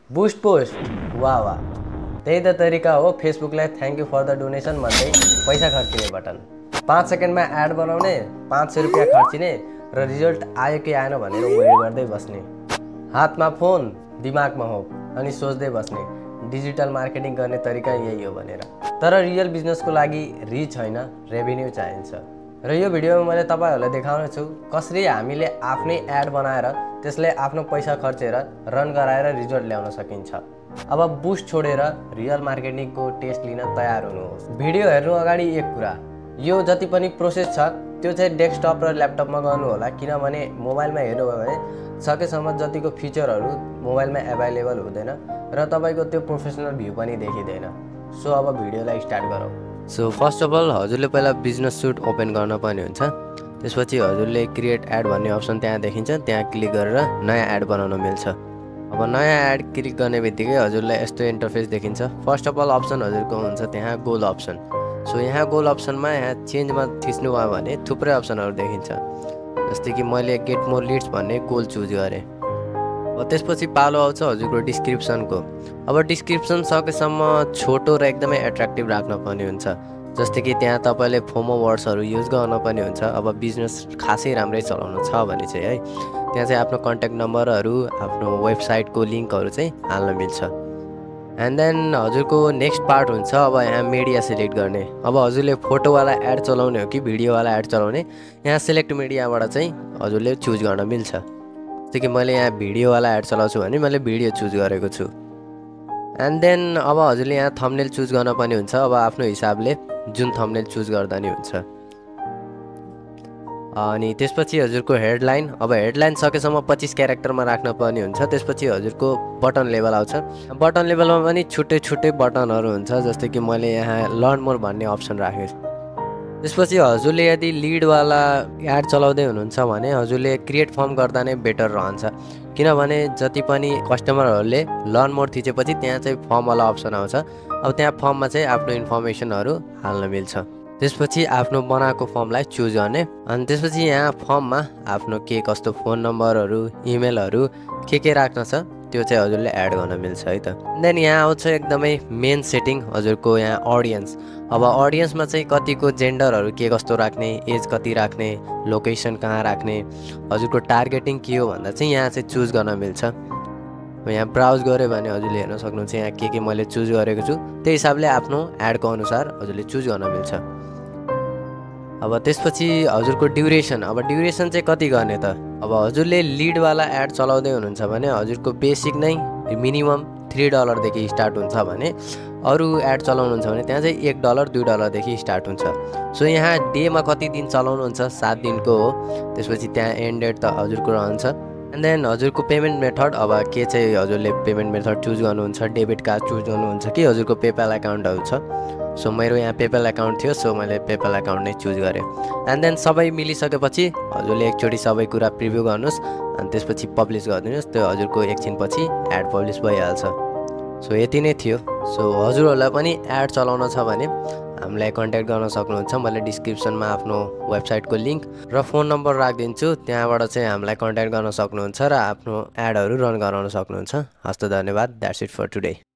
Boost post वाह वाह, त्यही त तरिका हो फेसबुकलाई thank you for the donation भन्दै पैसा खर्चिने बटन। 5 सेकेन्डमा एड बनाउने, 500 रुपियाँ खर्चिने र रिजल्ट आयो कि आएन भनेर वेट गर्दै बस्ने। हातमा फोन, दिमागमा होप अनि सोच्दै बस्ने। डिजिटल मार्केटिङ गर्ने तरिका यही हो भनेर। तर रियल बिजनेसको लागि रिच होइन, रेभिन्यू चाहिन्छ। र यो भिडियोमा मैले तपाईहरुलाई देखाउने छु कसरी हामीले आफ्नै एड बनाएर त्यसलाई आफ्नो पैसा खर्चेर रन गराएर रिजल्ट ल्याउन सकिन्छ। अब बुस्ट छोडेर रियल मार्केटिङको टेस्ट लिन तयार हुनुहोस्। भिडियो हेर्नु अगाडि एक कुरा, यो जति पनि प्रोसेस छ त्यो चाहिँ डेस्कटप र ल्यापटपमा गर्नु होला, किनभने मोबाइलमा हेर्नुभयो भने सकेसम्म जतिको फिचरहरू मोबाइलमा एभाइलेबल हुँदैन र तपाईको त्यो प्रोफेसनल भ्यू पनि देखिँदैन। सो अब भिडियोलाई स्टार्ट गरौँ। सो फर्स्ट अफ अल हजुरले पहिला बिजनेस सुट ओपन गर्न पर्ने हुन्छ। त्यसपछि हजुरले क्रिएट एड भन्ने अप्सन त्यहाँ देखिन्छ, त्यहाँ क्लिक गरेर नयाँ एड बनाउन मिल्छ। अब नयाँ एड क्लिक गर्ने बित्तिकै हजुरलाई यस्तो इन्टरफेस देखिन्छ। फर्स्ट अफ अल अप्सन हजुरको हुन्छ त्यहाँ गोल अप्सन। सो यहाँ गोल अप्सनमा यहाँ चेन्जमा थिच्नु भयो भने थुप्रै अप्सनहरू देखिन्छ, जस्तै कि मैले गेट मोर लिड्स भन्ने गोल चुज गरेँ। अब त्यसपछि पालो आउँछ हजुरको डिस्क्रिप्सनको। अब डिस्क्रिप्सन सकेसम्म छोटो र एकदमै एट्र्याक्टिभ राख्न पर्ने हुन्छ, जस्तै कि त्यहाँ तपाईँले फोमो वर्ड्सहरू युज गर्न पर्ने हुन्छ। अब बिजनेस खासै राम्रै चलाउनु छ भने चाहिँ है त्यहाँ चाहिँ आफ्नो कन्ट्याक्ट नम्बरहरू, आफ्नो वेबसाइटको लिङ्कहरू चाहिँ हाल्न मिल्छ। एन्ड देन हजुरको नेक्स्ट पार्ट हुन्छ अब यहाँ मिडिया सिलेक्ट गर्ने। अब हजुरले फोटोवाला एड चलाउने हो कि भिडियोवाला एड चलाउने, यहाँ सिलेक्ट मिडियाबाट चाहिँ हजुरले चुज गर्न मिल्छ। जस्तै कि मैले यहाँ भिडियोवाला एड चलाउँछु भने मैले भिडियो चुज गरेको छु। एन्ड देन अब हजुरले यहाँ थम्बनेल चुज गर्न पर्ने हुन्छ। अब आफ्नो हिसाबले जुन थम्बनेल चुज गर्दा नि हुन्छ। अनि त्यसपछि हजुरको हेडलाइन, अब हेडलाइन सकेसम्म 25 क्यारेक्टरमा राख्न पर्ने हुन्छ। त्यसपछि हजुरको बटन लेभल आउँछ। बटन लेभलमा पनि छुट्टै छुट्टै बटनहरू हुन्छ, जस्तै कि मैले यहाँ लर्न मोर भन्ने अप्सन राखेँ। त्यसपछि हजुरले यदि लिडवाला एड चलाउँदै हुनुहुन्छ भने हजुरले क्रिएट फर्म गर्दा नै बेटर रहन्छ, किनभने जति पनि कस्टमरहरूले लर्न मोर थिचेपछि त्यहाँ चाहिँ फर्मवाला अप्सन आउँछ। अब त्यहाँ फर्ममा चाहिँ आफ्नो इन्फर्मेसनहरू हाल्न मिल्छ। त्यसपछि आफ्नो बनाएको फर्मलाई चुज गर्ने। अनि त्यसपछि यहाँ फर्ममा आफ्नो के कस्तो फोन नम्बरहरू, इमेलहरू के राख्न छ त्यो चाहिँ हजुरले एड गर्न मिल्छ है त। देन यहाँ आउँछ एकदमै मेन सेटिङ हजुरको यहाँ अडियन्स। अब अडियन्समा चाहिँ कतिको जेन्डरहरू के कस्तो राख्ने, एज कति राख्ने, लोकेसन कहाँ राख्ने, हजुरको टार्गेटिङ के हो भन्दा चाहिँ यहाँ चाहिँ चुज गर्न मिल्छ। यहाँ ब्राउज गऱ्यो भने हजुरले हेर्न सक्नुहुन्छ यहाँ के मैले चुज गरेको छु, त्यही हिसाबले आफ्नो एडको अनुसार हजुरले चुज गर्न मिल्छ। अब त्यसपछि हजुरको ड्युरेसन। अब ड्युरेसन चाहिँ कति गर्ने त? अब हजुरले लिडवाला एड चलाउँदै हुनुहुन्छ भने हजुरको बेसिक नै मिनिमम $3 देखि स्टार्ट हुन्छ भने अरू एड चलाउनुहुन्छ भने त्यहाँ चाहिँ $1 $2 देखि स्टार्ट हुन्छ। सो यहाँ डेमा कति दिन चलाउनुहुन्छ, 7 दिनको हो। त्यसपछि त्यहाँ एन्ड डेट त हजुरको रहन्छ। एन्ड देन हजुरको पेमेन्ट मेथड, अब के चाहिँ हजुरले पेमेन्ट मेथड चुज गर्नुहुन्छ, डेबिट कार्ड चुज गर्नुहुन्छ कि हजुरको पेपाल एकाउन्टहरू छ। सो मेरो यहाँ पेपाल एकाउन्ट थियो, सो मैले पेपाल एकाउन्ट नै चुज गरेँ। एन्ड देन सबै मिलिसकेपछि हजुरले एकचोटि सबै कुरा प्रिभ्यू गर्नुहोस् अनि त्यसपछि पब्लिस गरिदिनुहोस्। त्यो हजुरको एकछिनपछि एड पब्लिस भइहाल्छ। सो यति नै थियो। सो हजुरहरूलाई पनि एड चलाउन छ भने हामीलाई कन्ट्याक्ट गर्न सक्नुहुन्छ। मैले डिस्क्रिप्सनमा आफ्नो वेबसाइटको लिङ्क र फोन नम्बर राखिदिन्छु, त्यहाँबाट चाहिँ हामीलाई कन्ट्याक्ट गर्न सक्नुहुन्छ र आफ्नो एडहरू रन गराउन सक्नुहुन्छ। हस्त धन्यवाद। That's it for today.